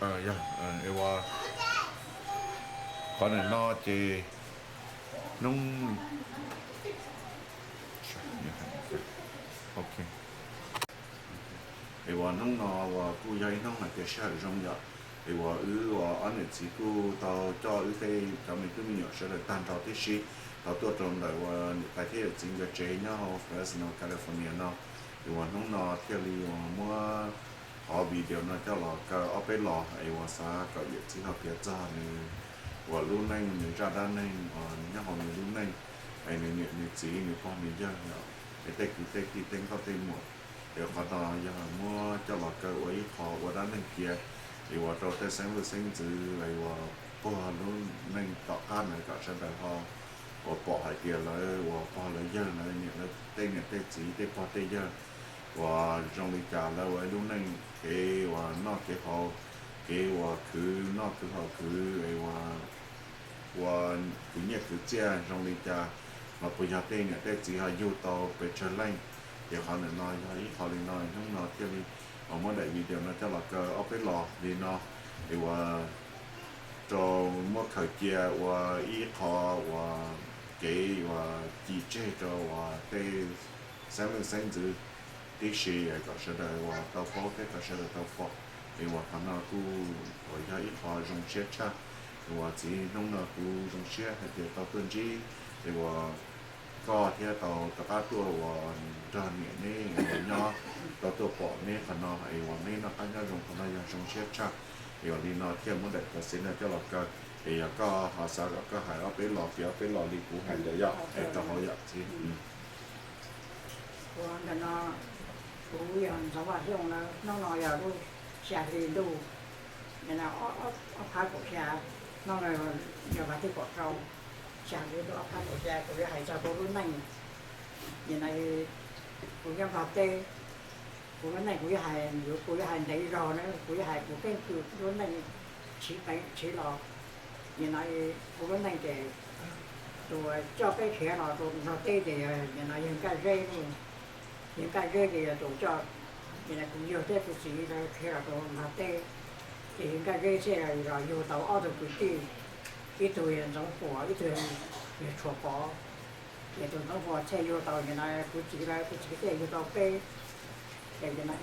Yog, es ua qhov nim no ces hnub, es uas hnub no uas kuj yog ib hnub hais tias sij hawm zoo yom, es uas wb uas ob niam txiv kuj tau coj wb tej cov me tub me nyuam sawv daws tag nrho tib si tau tuaj rau ntawm uas niam tais thiab yawm txiv nkawd tsev nyob hauv Fresno, California no. Es uas hnub no thiaj li uas muab qhov video no coj los kaw ob peb los es uas xav kom yawm txiv ho piav txog nws uas lub neej, nws zaj dab neeg uas nyob hauv nws lub neej, es nws niam nws txiv nws pog nws yawg, es tej kwv tej tij tej nkauj tej muam. Es qhov no yog muab coj los kaw ua ib qho ua dab neeg cia, es uas rau tej xeeb leej xeeb ntxwv es uas puag lub neej tom qab ntawd kom sawv daws ho uas pom hais tias lawv uas pog lawv yawg lawv niam lawv tej niam tej txiv tej pog tej yawg uas zoo li cas, lawv ua ib lub neej kev uas noj kev haus, kev uas khwv noj khwv haus khwv es uas ua khwv nyiaj khwv txiaj zoo li cas, los puas yog tej niam tej txiv ho yug tau pes tsawg leej. Ces qhov ntawm no yog ib qho li no, hnub no thiaj li uas muab daim video no coj los kaw ob peb los li no, es uas rau muab khaws cia ua ib qho uas kev uas ci tseg rau uas tej xeeb leej xeeb ntxwv tib si, kom sawv daws uas tau paub thiab kom sawv daws tau pom. Es uas qhov no kuj uas yog ib qho zoo siab tshaj. Es uas txiv, hnub no kuv zoo siab hais tias tau tuaj ntsib es uas koj thiab tau rov qab tuaj uas nrog niam neb uas nyob, tau tuaj pom neb qhov no es uas neb noj qab nyob zoo, qhov no yog zoo siab tshaj. Es uas li no thiaj muab daim cov xiv no coj los kaw. Es yog koj ho xav kom koj hais ob peb los, piav ob peb los li kuv hais ntawd yom, es rau hauv yom txiv. Ua ntawm no kuv yog Ntxoov Vaj Xyooj na, hnub no yog lub xya hli ntuj, nim no ob phav kaum xya, hnub no yog vas thib kaum rau, xya hli ntuj ob phav kaum xya, kuv yuav hais txog kuv lub neej. Nim no kuv nyob Nplog teb, kuv lub neej kuv yuav hais, kuv yuav hais ntev zog na, kuv yuav hais kuv keeb kwm lub neej chiv peev chiv los. Nim no kuv lub neej ces tus coj peb khiav los rau Nplog teb ces nim no yawg Nkaj Zeb, yawg Nkaj Zeb ces yog tus coj, nim no kuv yawg thiab kuv txiv lawv khiav los rau Nplog teb. Ces yawg Nkaj Zeb thiaj los yug tau ob tug kwv tij, ib tug yog Ntxoov Huas, ib tug yog Tshuas Pov. Ces tus Ntxoov Huas thiaj yug tau, nim no kuv txiv lawv, kuv txiv thiaj yug tau peb. Ces nim no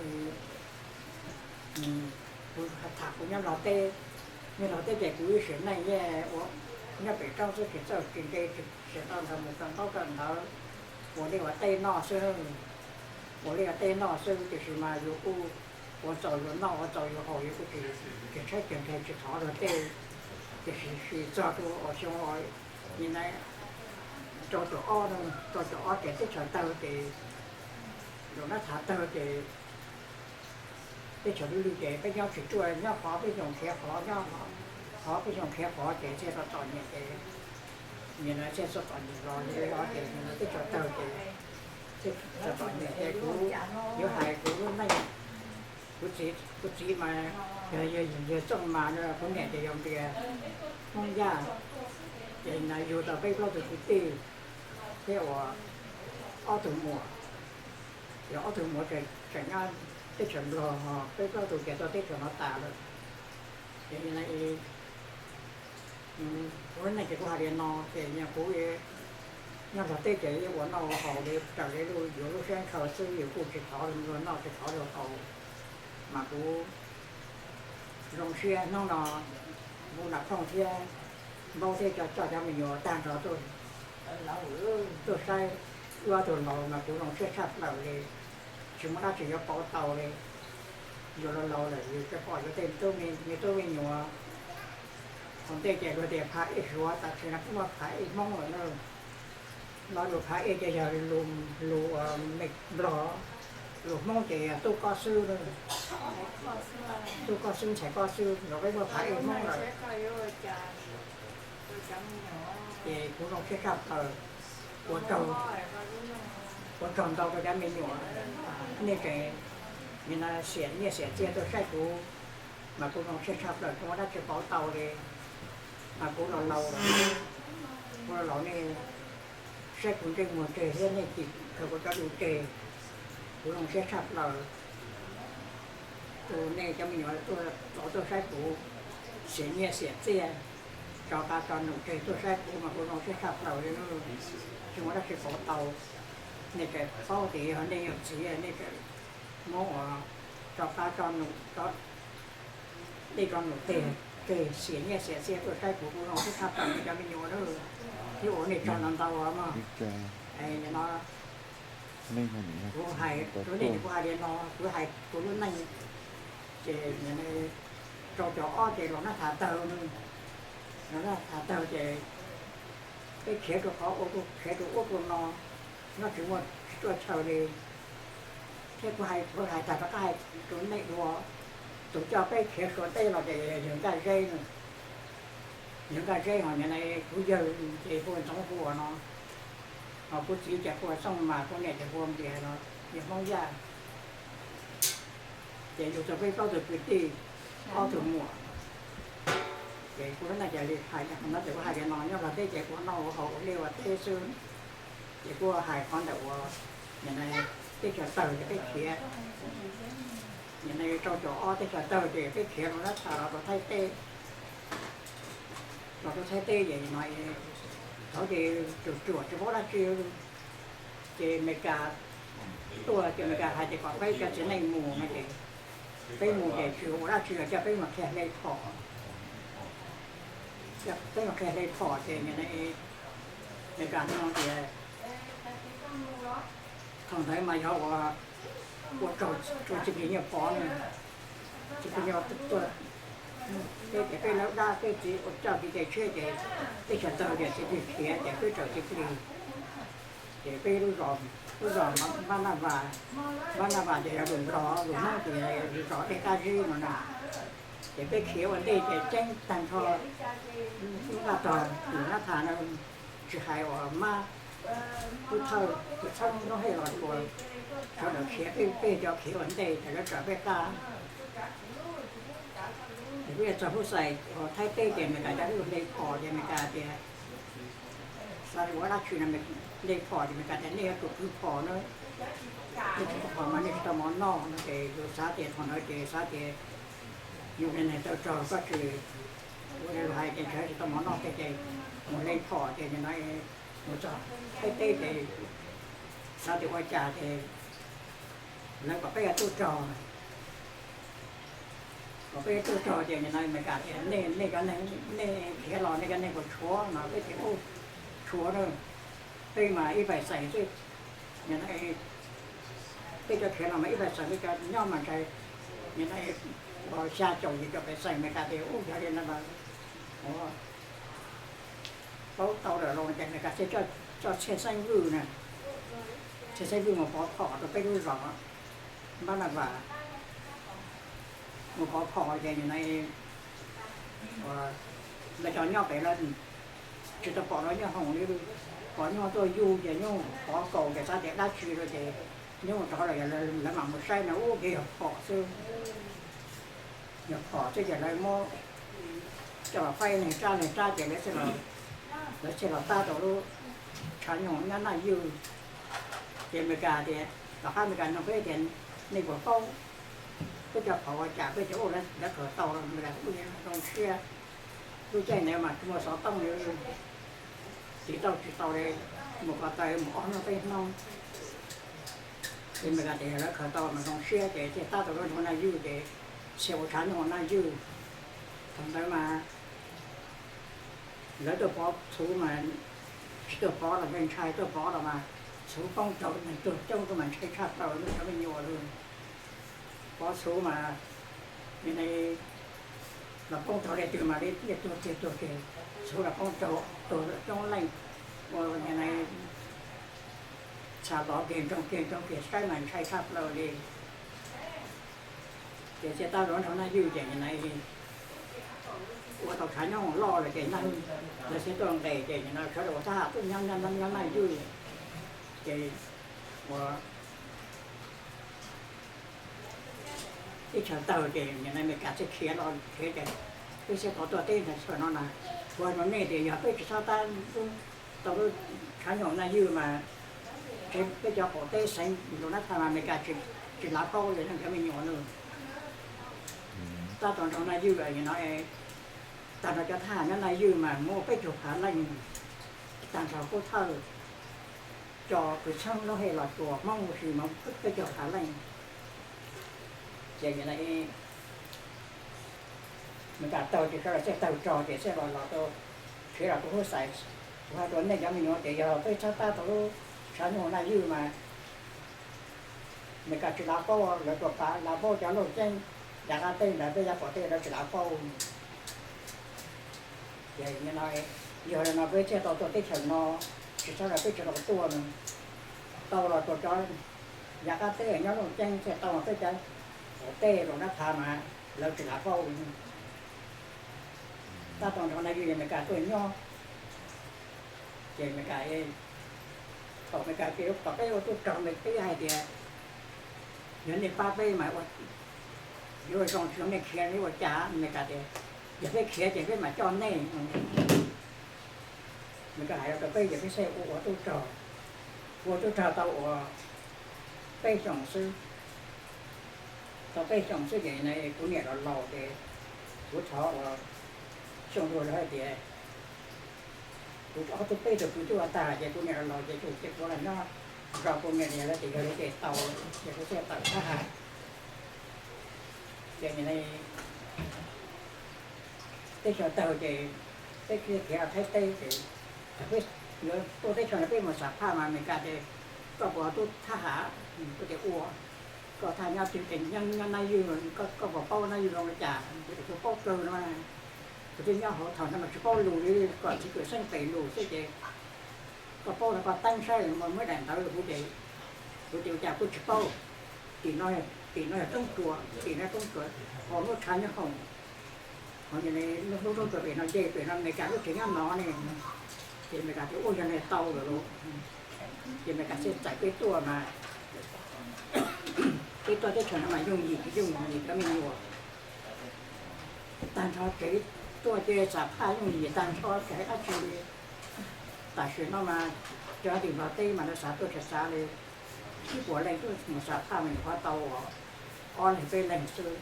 kuv tham kuv nyob Nplog teb, nyob Nplog teb ces kuv ib sim neej yeej ua nyob pem roob xwb, tsis txawj tsis nte, tsis tau nrog mus kawm ntaub kawm ntawv, ua liaj ua teb noj xwb. Ua liaj ua teb noj xwb, tiam sis mas yus kuj ua txaus yus noj, ua txaus yus haus, yus kuj tsis tshaib tsis nqhis, tsis thov luag tej. Tiam sis txog rau xyoo nim no rau caum ob, rau caum ob ces teb chaws tawg ces, tus nab thav tawg ces teb chaws lwj lwj ces peb nyob tsis ruaj, nyob qhov peb xyoos khiav qhov, nyob qhov peb xyoos khiav qhov ces thiaj txom txom nyem ces, nim no thiaj txom txom nyem los li no ces nim no teb chaws tawg ces thiaj txom txom nyem ces kuv yuav hais kuv lub neej. Kuv txiv, kuv txiv mas yog yawg Txooj Mas, kuv niam ces yog Npias Hmoob Yaj. Ces nim no yug tau peb plaub tug kwv tij thiab uas ob tug muam. Ces ob tug muam tseem nyob teb chaws Nplog, peb plaub tug ces tuaj teb chaws no tas lawm. Ces kuv lub neej ces kuv hais li no ces kuv nyob Nplog teb ces ua noj ua haus li raws li lub, yuav lub siab ntshaw xwb, yus kuj tsis thov luag noj tsis thov luag haus. Mas kuv zoo siab hnub no kuv Nam Phooj thiab Npaub thiab coj cov me nyuam tag nrho tuaj saib wb ob tug laus mas kuv zoo siab tshaj plaws li. Tsis muaj dab tsi yuav pauv tau li. Yus laus laus lawm yus tsis pom yus tej me tub me nyuam. Thaum ntej ces luag tias phav ej Suav, tam sim no kuj muaj phav ej Hmoob lawm na. Lo lus phav ej ces yog lus, lus Nplog, lus Hmoob ces yog tub kob xwb. Tub kob xwb, ntxhais kob xwb, los peb muaj phav ej Hmoob lawm. Ces kuv zoo siab tshaj plaws, ua tsaug, ua tsaug ntau rau cov me nyuam, nej tseem nim no xiam nyiaj xiam txiaj tuaj saib kuv, mas kuv zoo siab tshaj plaws, tsis muaj dab tsi pauv tau li. Mas kuv los laus, kuv los laus nej saib kuv ntsej muag tseg thiab nej cim khaws kuv cov lus tseg, kuv zoo siab tshaj plaws. Tus nej cov me nyuam tuaj, tuaj saib kuv, xiam nyiaj xiam txiaj, tso qab tso num tseg tuaj saib kuv mas kuv zoo siab tshaj plaws li. Tsis muaj dab tsi pauv tau. Nej tseem paub tias yog nej yog txiv, nej tseem muab ua tso qab tso num, tso dej tso num tseg, xiam nyiaj xiam txiaj tuaj saib kuv, kuv zoo siab tshaj plaws li cov me nyuam na. Thiab ua nej tsaug ntau ntau mog. No, kuv hais rau nej, kuv hais li no, kuv hais kuv lub neej, ces rau caum ob ces los nab tham tawg, los nab tham tawg ces peb khiav rau qhov ua, khiav rau ub rau no, nyob tsis muaj tsis tuaj chaw li. Thiab kuv hais, kuv hais tag rov qab hais rau nej dua, tus coj peb khiav Suav teb los ces yawg Nkaj Zeb, yawg Nkaj Zeb ho nim no kuv yawg ces hu ua Ntxoov Huas no, ho kuv txiv ces hu ua Xyooj Mas, kuv niam ces hu ua Nplias no, yog Hmoob Yaj. Ces yug tau peb plaub tug kwv tij, ob tug muam. Ces kuv lub neej ces li hais no ces kuv hais li no, nyob Nplog teb ces kuv noj ua haus ua liaj ua teb xwb. Ces kuv hais qhov ntawm uas nim no teb chaws tawg ces peb khiav, nim no rau caum ob teb chaws tawg ces peb khiav los nab tham los rau Thaib teb, los rau Thaib teb ces no thaum ces ruam ruam tsis paub dab tsi, ces Amelikas tuaj ces Amelikas hais tias kom peb cov txiv neej mus no ces peb mus ces tsis ua dab tsi, coj peb mus qhia hle phom, peb mus qhia hle phom ces nim no Amelikas no tias thaum ntawd mas yog ua, ua raug txiv plig nyuag pov na, txiv plig nyuag tuaj, peb ces peb lawv dab peb txiv ua coj kev cai tshiab ces teb chaws tawg ces txiv plig khiav ces peb raug txiv plig. Ces peb lub zos, lub zos Npab Naj Vas, Npab Naj Vas ces yog lus Nplog, lus Hmoob ces zos Dej Qab Zib no na. Ces peb khiav ua ntej ces ceeb tag nrho lub nqaj tog lus nab tham no, tsis hais uas mab, Tub Thawj, Tub Thawj Noob Hej los ua, sawv daws khiav, peb cov khiav ua ntej ces lawv raws peb qab. Ces peb txog Hub Xais uas Thaib teb ces Amelikas cov peb hle phom ces Amelikas tias xav ua dab tsi no, hle phom ces Amelikas tias nej yuav tsum kwv phom na, nej tsis kwv phom mas nej tsis tau mov noj no ces yus xav tias thaum ntawd ces xav tias yus ua neeg tau raug koj tsis ua li luag hais ces ntshe tsis tau mov noj thiab ces mus hle phom ces nim no mus txog Thaib teb ces xav tias ua cas ces lawv kom peb yuav tuaj raug, kom peb yuav tuaj raug ces nim no Amelikas tias nej, nej cov neeg, nej khiav los nej cov neeg puas tshuav no, peb tias ub, tshuav na, peb mas ib pais xeem xwb, nim no peb cov khiav los mas ib pais xeem, peb cov nyob mas ntshe nim no xya caum yim caum pais xeem. Amelikas tias ub, yog li no mas ua paub tau lawm los ces Amelikas thiaj coj Txhiaj Xeeb Vwj na, Txhiaj Xeeb Vwj mus pov phom rau peb lub zos Npab Naj Vas, mus pov phom ces nim no lawv cov nyob pem lawv tsis tau pom lawv nyuj hoom li, pom nyuj tuaj yug ces nyuj pov kaus ces xav tias dab tsi rau ces nyuj rov lawm, lawv mam mus saib no ub, ces yog phom xwb, yog phom xwb ces lawv muab coj los faib neeg rab neeg rab ces lawv thiaj los tab tau lub tshav nyuj hoom nyob Naj Ywj. Ces Amelikas tias, tom qab Amelikas nug peb tias nej puas paub peb cov phom ua cas, peb tias ub, lawv khaws tau, Amelikas ub, zoo siab. Lub caij ntawd mas tsis muaj xov tooj li, tiv tauj tsis tau li, mus ko taw mus ob hnub peb hnub. Ces Amelikas tias yog lawv khaws tau mas zoo siab ces thiaj tab tau lub nroog Naj Ywj ces thiaj ua tshav nyuj hoom Naj Ywj. Thaum ntawd mas lawv tuaj pov txhuv mas tsis tuaj pov los ntshai, tuaj pov los mas txhuv poob raug neeg tuag coob tuaj mas ntshai tshaj plaws li cov me nyuam li. Pov txhuv mas nim no los poob raug leej twg mas li tuag tiag tuag tiag, txhuv los poob raug tuag coob leej, ua nim no txham lov kiag nroog kiag nroog kiag saib mas ntshai tshaj plaws li. Ces thiaj tab lub nroog Naj Ywj ces nim no ua tau tshav nyoob loj lawm ces lawv thiaj tuaj nqes ces nim no sawv daws ua tab ham tuaj nyob nyob Naj Ywj ces ua teb chaws tawg ces nim no Amelikas thiaj khiav los khiav ces peb thiaj tau tuaj teb chaws no na. Kuv hais rau nej tias yog peb tsis txhob tab tau lub tshav nyoob Naj Ywj mas peb cov qaum teb xeev ntuj nab tha mas Amelikas tsis lav paub li no cov me nyuam no. Tab tom nrog Naj Ywg no, tag nrho cov thab ham nyob Naj Ywg mas muaj peb caug phav leej, tag nrho Kub Thawj, cov kws txheeb lub hej los tsuas Hmoob huv si mas peb caug phav leej. Ces Meskas taug ces sawv daws txawj taug tso ces sawv daws los rau, khiav los rau Hub Xais. Kuv hais rau nej cov me nyuam tias yog peb txhob tab tau lub tshav nyuj Naj Ywg mas Meskas tsis lav paub, lawv tsuas lav paub cov Looj Ceeb, yav qab teb ntawd peb yav pom tej lawv tsis lav paub. Ces yog li no peb thiaj tau tuaj teb chaws no, tsis txhob rau peb tsis tau tuaj no, tau los rau cov yav qab teb nyob Looj Ceeb thiaj tau, peb cov tej rau dab phav mas lawv tsis lav paub li. Tab tom nrog Naj Ywg Meskas tuaj nyob, ces Meskas, thaum Meskas ces kom peb ua tub rog, peb hais tias yog nej pab peb mas yuav zoo, tsis nej khiav nej ua cas? Meskas tias yog peb khiav ces peb mam coj nej. Meskas hais rau peb ces peb xav ua ua tub rog, ua tub rog tau uas peb xyoos xwb. Tau peb xyoos xwb ces kuv niam los laus ces kuv thov uas Xyooj Luag lawv hais tias kuv ob tug peb tug kwv tij ua tag ces kuv niam los laus ces kuv los nyob nrog kuv niam lawv ces yog li ces tau, ces kuv thiaj tawm thab ham. Ces teb chaws tawg ces peb khiav khiav Thaib teb ces peb yuav tuaj teb chaws no peb mus xam phaj mas Meskas tias koj puas tub thab ham? Kuv tias ua, koj thaj nyob twg ces nyob Naj Ywg, koj puas paub Naj Ywg zoo li cas? Kuv tias kuv paub kawg no, kuv twb nyob hauv thaum ntawd mas tsis paub lus li, kom txiv kwv xeeb pem lus xwb ces koj paub los koj teeb saib, muab daim ntawv rau kuv ces kuv tias ua cas kuv tsis paub. Tim no, tim no yog Roob Tsuas, tim no Roob Tsuas, ho lub tshav nyob hoom, ho lub Roob Tsuas pem no, ces pem no Meskas lub tsev nyob no ne. Ces Meskas tias ua yog li tau lawm lauj. Ces Meskas thiaj txais peb tuaj mas peb tuaj teb chaws no mas yooj yim, yooj yim cov me nyuam. Tag nrho tsev tuaj ces xam phaj yooj yim tag nrho, tsis hais dab tsi li. Tam sim no mas cov tim Nplog teb mas lawv xav tuaj tsis xav li, ib puas leej tuaj mus xam phaj mas nyuam qhuav tau ob leeg peb leeg xwb.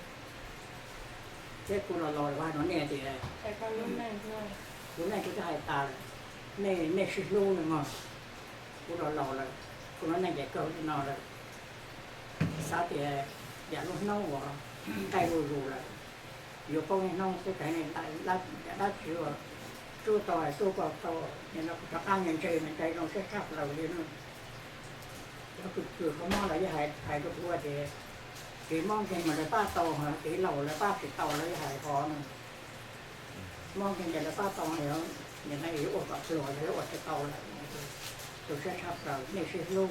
Thiab kuv los laus lawm, kuv hais rau nej tias, kuv neej kuv twb hais tas lawm, nej, nej sib hlub li mog. Kuv los laus lawm, kuv lub neej ces kawg li no lawm. Xav tias yam lub hnub uas nqaij zuj zus lawm, yuav poob niaj hnub xwb, kav neeg dab tsi uas rub tau es rub koj tau, nim no kuv rov qab nyias ntseg mas ntseg zoo siab tshaj plaws li no. Cov kws kws qhov mob los yeej hais rau kuv tias, kev mob nkeeg mas lawv pab tau, kev laus lawv pab tsis tau los yeej hais hov no. Mob nkeeg ces lawv pab tau, nim no yuav ua kom pluag los yuav ua tsis tau lawm. Tu siab tshaj plaws, nej sib hlub,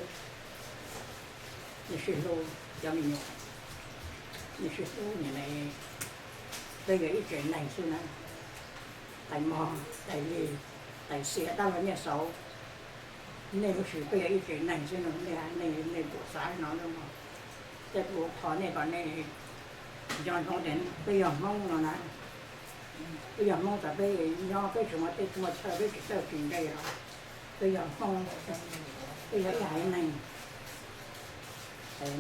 nej sib hlub cov me nyuam, nej sib hlub nim no, peb yog ib tsev neeg xwb na. Tais Mog, Tais Lis, Tais Xias, dab laug Nyiaj Xauv, nej lub sim peb yog ib tsev neeg xwb no, nej, nej puas xav no no. Tej kuv thov nej kom nej nco ntsoov tias peb yog Hmoob no na. Peb yog Hmoob, txawm peb nyob peb tsis muaj teb tsis muaj chaw, peb tsis txawj tsis ntse los peb yog Hmoob, peb yog ib haiv neeg.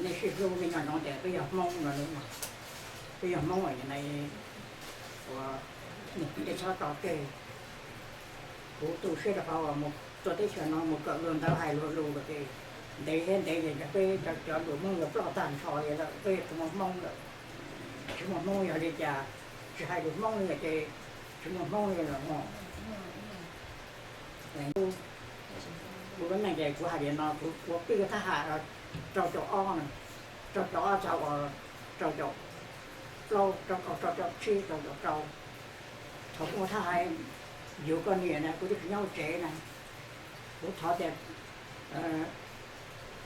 Nej sib hlub, nej nco ntsoov tias peb yog Hmoob no, peb yog Hmoob ua, nej txhob tso tseg. Kuv tu siab rau qhov uas mus tuaj teb chaws no mus kawm luag ntawv hais luag lus lawm ces ntev thiab ntev ces peb cov lus Hmoob yuav ploj tag nrho li lawm, peb tsis muaj Hmoob lawm. Tsis muaj Hmoob yog li cas, tsis hais lus Hmoob li ces tsis muaj Hmoob li lawm mog. Kuv lub neej ces kuv hais tias no kuv ua pib thab ham rau caum ob, rau caum ob txog uas rau caum plaub, rau caum tsib, rau caum rau. Thaum kuv ua thab ham yug koj niam na, kuv twb tsis nyob hauv tsev na. Kuv thov tias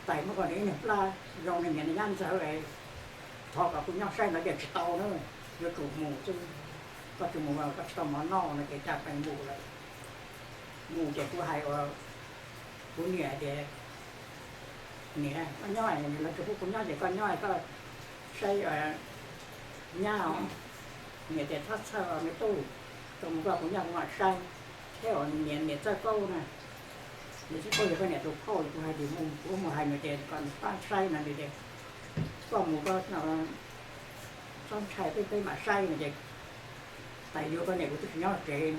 tais muab koj niam ib niag plab zoo li niam nyab ntxawg, thov kom kuv nyob saib ntawd ces tsis tau na, yuav tsum mus xwb. Koj tsis mus koj tsis tau mov noj no ces cas pheej mus lawm. Mus ces kuv hais ua kuv niam hais tias, niam, koj nyob, lawv tsis pub kuv nyob ces koj nyob koj saib nyab os. Niam tias txhob txhawj me tub, tau mus koj kuv nyob kuv mam saib. Thiab uas niam, niam txawj paub na, niam txawj paub yog koj niam tus phauj, kuv hais tias mus, kuv mus hais nws tias kom nws pab saib no tias koj mus koj Txhob ntshai, peb peb mam saib no ces, tas yug koj niam kuv twb tsis nyob tsev.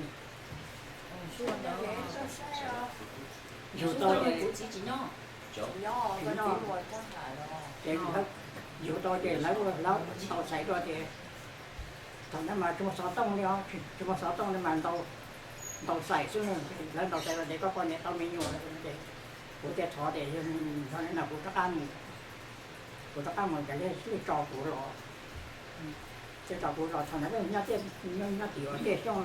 Yug tau ces, ces yug tau ces lawv ua lawv ntaus xaiv rau tias, thaum ntawd mas tsis muaj xov tooj li os, tsis muaj xov tooj li mas ntaus xaiv xwb, lawv ntaus xaiv rau tias koj poj niam tau me nyuam lawm ces, kuv thiaj thov tias yog no kuv rov qab mus, kuv rov qab mus ces nej tso kuv los, thiaj tso kuv los. Thaum ntawd nyob tim uas Tiaj Xyooj,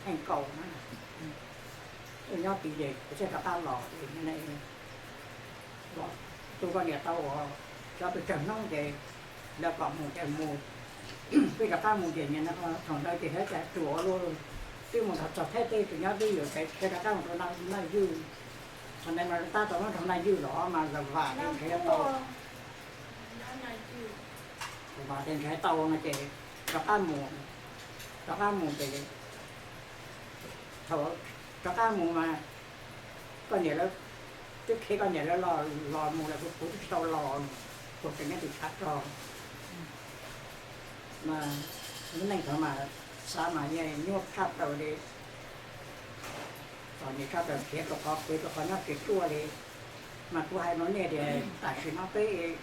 Theej Kaus na, nyob tid ces kuv thiaj rov qab los, tu koj niam tau uas xyov pes tsawg hnub ces lawv kom mus ces mus, peb rov qab mus ces thaum ntawd ces thiaj cas tsuas luaj, twb mus txog Thaib teb tsuas nyob twj ywm ces rov qab mus rau Naj Ywj. Thaum ntawd mas tab tom nyob rau Naj Ywj los mas vam tias ntshe tau, vam tias ntshe tau no ces rov qab mus, rov qab mus ces thaum rov qab mus mas koj niam lawv twb qhia koj niam lawv los mus lawm, kuv twb tsis tau los, kuv tseem nyob tim tshav rog. Mas lub neej thaum mas xav mas yeej nyuaj tshaj plaws li. Txom nyem tshaj plaws, khiav rau qhov pem rau qhov nyob tsis tuaj li. Mas kuv hais rau nej tias tam sim no peb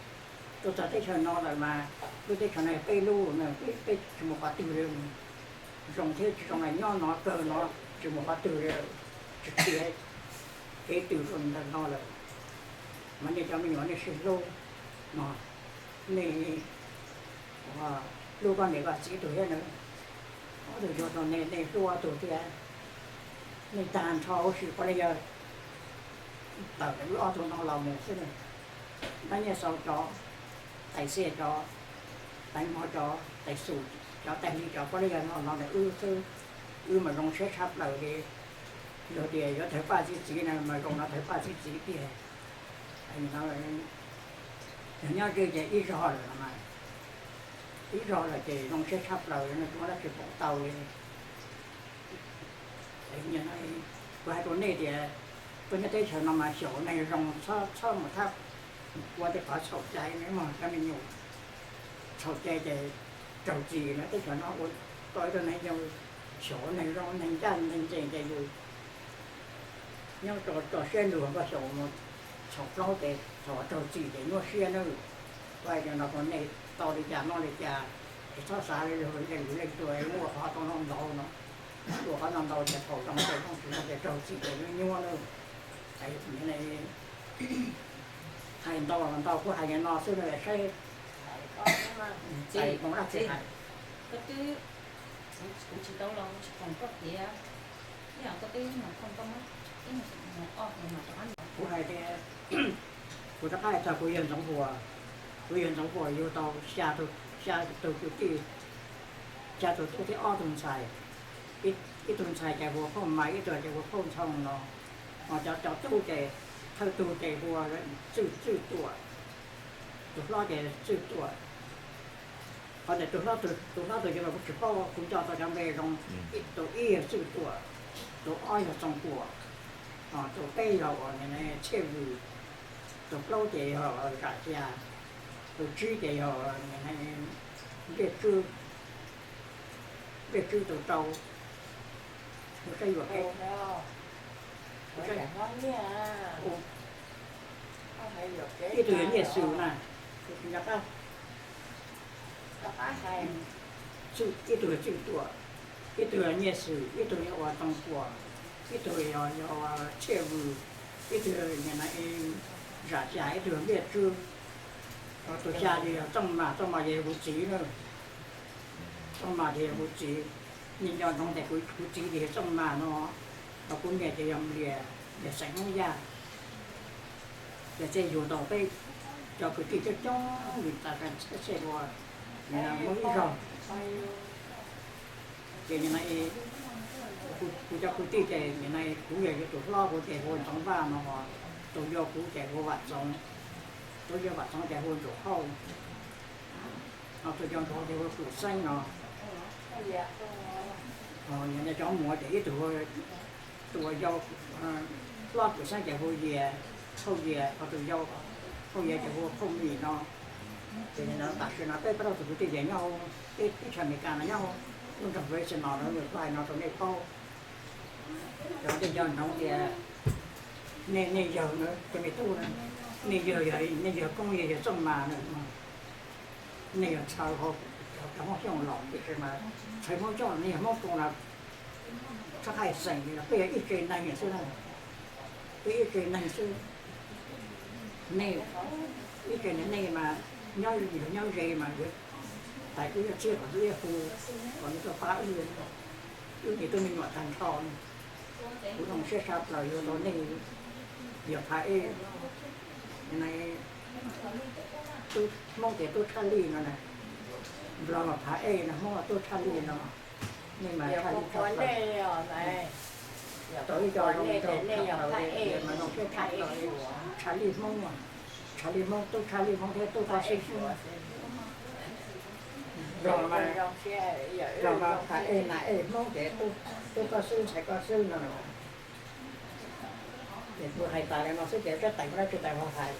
tuaj txog teb chaws no lawm mas lub teb chaws no yog peb lub, peb tsis mus qhov twg li. Zoo thiab tsis zoo los nyob no kawg no, tsis mus qhov twg li, tsis qhia kev twg rau ntawm no lawm. Mas nej cov me nyuam nej sib hlub no, nej hlub koj niam koj txiv tug thiab na, ob tug yug tau nej, nej hlub ob tug thiab. Nej tag nrho huv si puav leej yog tawm wb ob tug no los mus xwb. Dab Nyiaj Xau cov, Tais Xia cov, Tais Mos cov, Tais Xus cov, Tais Hli cov puav leej yog no no ntawm wb xwb. Wb mas zoo siab tshaj plaws li. Yog tias yuav thawv paj txi txiv na mas zoo no thawv paj txi txiv tiag. Yog nyob ze ces ib zog lawm no mas, ib zog lawm ces zoo siab tshaj plaws no, tsis muaj dab tsi pom tau li. Kuv hais rau nej tias tuaj nyob teb chaws no mas xyaum neeg zoo, txhob mus thab ua tej qhov txhaum cai, nej mog cov me nyuam. Txhaum cai ces raug txim na, teb chaws no ua tau ib tug neeg zoo, xyaum neeg zoo neeg ncaj neeg ntse ces yus nyob tso siab lug, koj xyaum mus txhaum plaub ces thaum raug txim ces nyuaj siab nawb. Kuv hais tias no rau nej, tau li cas noj li cas, es txhob xav li leej twg leej twg ua qhov tau noj ntau no, ua qhov noj ntau ces thaum zoo ces zoo, tsis zoo ces raug txim ces nyuaj nawb. Hais ntau los ntau, kuv hais li no xwb no saib, hais, kuv tsis tau los tsis khoom koj tias, ib yam koj twb mus khoom koj, kuv hais tias kuv rov qab hais txog kuv yawg Ntxoov Huas. Kuv yawg Ntxoov Huas yug tau xya tus kwv tij, xya tus tub thiab ob tug ntxhais. Ib tug ntxhais ces hu ua Phauj Mais, ib tug ces hu ua Phauj Ntxhoo no. Ho cov, cov tub ces thawj tug ces hu ua Txwj, Txwj Tuam, tus hlob ces Txwj Tuam. Qhov ntawm tus hlob, tus hlob tus yawg mas kuv tsis paub, kuv nco tau cov npe zoo, tus ib yog Txwj Tuam, tus ob yog Txoov Puam, tus peb yog uas Txhiaj Vws, tus plaub ces yog Zam Xya, tus tsib ces yog Npliaj Tswb, Npliaj Tswb tus rau. Kuv saib yuam kev, ib tug yog Nyiaj Xwm na, kuv tsis nco qab. Ib tug yog Txwj Tuam, ib tug yog Nyiaj Xwm, ib tug yog ua Txoov Puam, ib tug yog, yog Txhiaj Vws, ib tug yog Zam Xya, ib tug yog Npliaj Tswb. Tus xya ces yog Txooj Mas, Txooj Mas ces yog kuv txiv na. Txooj Mas ces yog kuv txiv. Nej nco ntsoov tias kuv txiv ces yog Txooj Mas no, ho kuv niam ces yog Nplias, yog xeem Hmoob Yaj. Ces thiaj yug tau peb cov kwv tij coob coob li tas txhia dua, muaj ib zaug. Ces kuv cov kwv tij ces nim no kuv yog yug tus hlob, kuv ces hu ua Ntxoov Vaj no, tus yau kuv ces hu ua Vam Txoov, tus yau Vam Txoov ces hu ua Ntsuam Hauj, ho tus yau Ntsuam Hauj ces hu ua Pum Xeeb no. Nim no cov muam ces ib tug, tus uas yau hlob Pum Xeeb ces hu ua Yias, Phauj Yias, ho tus yau Phauj Yias ces hu ua Phauj Mim no. Ces tam sim no peb plaub tug kwv tij ces nyob hauv teb chaws Amelikas no nyob hauv lub nroog Fresno no, kuv hais no rau nej paub. Cov nej nco ntsoov tias nej, nej yawg na, cov me tub na, nej yawg, nej yawg koob yawg Txooj Mas na, nej yawg txhawv hauv cov Hmoob Xyooj los tiam sis mas txhawv Hmoob Xyooj los nej yawg Hmoob Xyooj los txhob hais xeem li, peb yog ib tse neeg xwb na, peb ib tse neeg xwb. Nej ib tse neeg nej mas nyob, yus nyob ze mas yuav tais wb txhiab kom wb hu, kom nej tuaj pab wb, wb ces twb me nyuam tag nrho. Kuv zoo siab tshaj plaws yuav tau nej, yog Phav Ej, Hmoob tias tub Tshaj Lij no na, Nplog mas Phav Ej no, Hmoob mas tub Tshaj Lij no, nej mas Tshaj Lij tshaj plaws. Tau ib co zoo nraug tshaj plaws, mas zoo siab tshaj plaws. Tshaj Lij Hmoob, Tshaj Lij Hmoob, tub Tshaj Lij Hmoob thiab tub Paj Xwb Hmoob. Nplog mas, Nplog mas Phav Ej, Nas Ej Hmoob ces tub Koj Xwb, ntxhais Koj Xwb no. Ces kuv hais tas li no xwb ces sab tais muaj dab tsi tais ho hais.